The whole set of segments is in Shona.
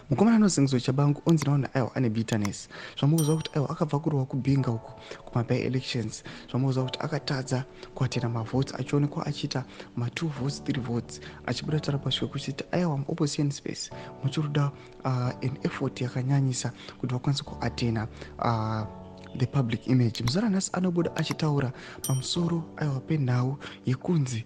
Mukomana anozengezo Chabangu onzi naona aiwa ane bitterness. Zvamukuziva kuti aiwa akabva kurwa kuBinga uku kumaby elections, zvamukuziva kuti akatadza kuatena mavotes, achionekwa achiita ma2 votes, 3 votes, achibuda tara pasvika kuchiti aiwa muopposition space muchiruda an effort yakanyanyisa kuti vakwanise kuatena the public image. Muzara nhasi anobuda achitaura pamusoro aiwa penhau yekunzi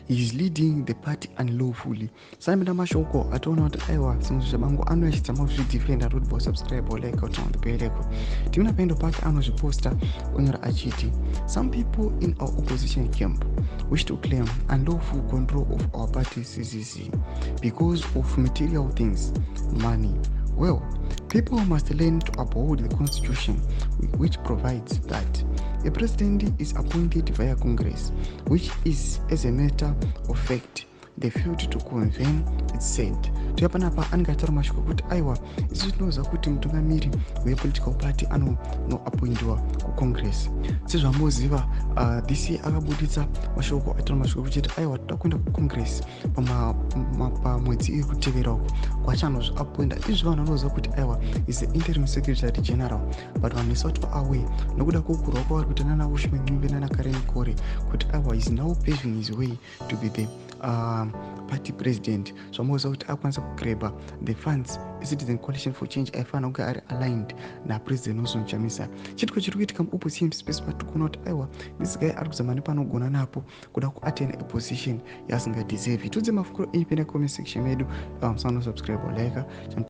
he is leading the party unlawfully. Sanapinda mashoko atoona kuti aiwa Sengezo Chabangu anoachizama kuzvidefenda. Roti subscribe, like, turn on the bell icon. Timuna paendo pake anozviposta onyora achiti, "Some people in our opposition camp wish to claim unlawful control of our party CCC because of material things, money. Well, people must learn to uphold the constitution, which provides that a president is appointed via Congress, which is, as a matter of fact, they failed to convene," it said. Toya panapa anenge ataura mashoko ekuti aiwa, isu tinoziva kuti mutungamiri wepolitical party anonoappointiwa kuCongress. Sezvamoziva, this year akabuditsa mashoko, ataura mashoko ekuchiti aiwa, toda kuenda kuCongress pamwedzi iri kutevera uko kwachanozviappointa. Izvi vanhu vanoziva kuti aiwa is the interim secretary general, but vanhu vese vatova aware nokuda kwokurwa kwavari kuita nana Welshman Ncube nana Karen Kore kuti aiwa is now paving his way to be the party president. Zvamuziva kuti akwanisa kugraba the funds eCitizen Coalition for Change aifanira kunge ari aligned naPresident Nelson Chamisa. Chitiko chiri kuitika muopposition space patiri kuona kuti aiwa, this guy ari kuzama nepanogona napo kuda kuatena a position yaasingadeservi. Tudze mafungiro enyu pena comment section medu. Musanosubscribe, like.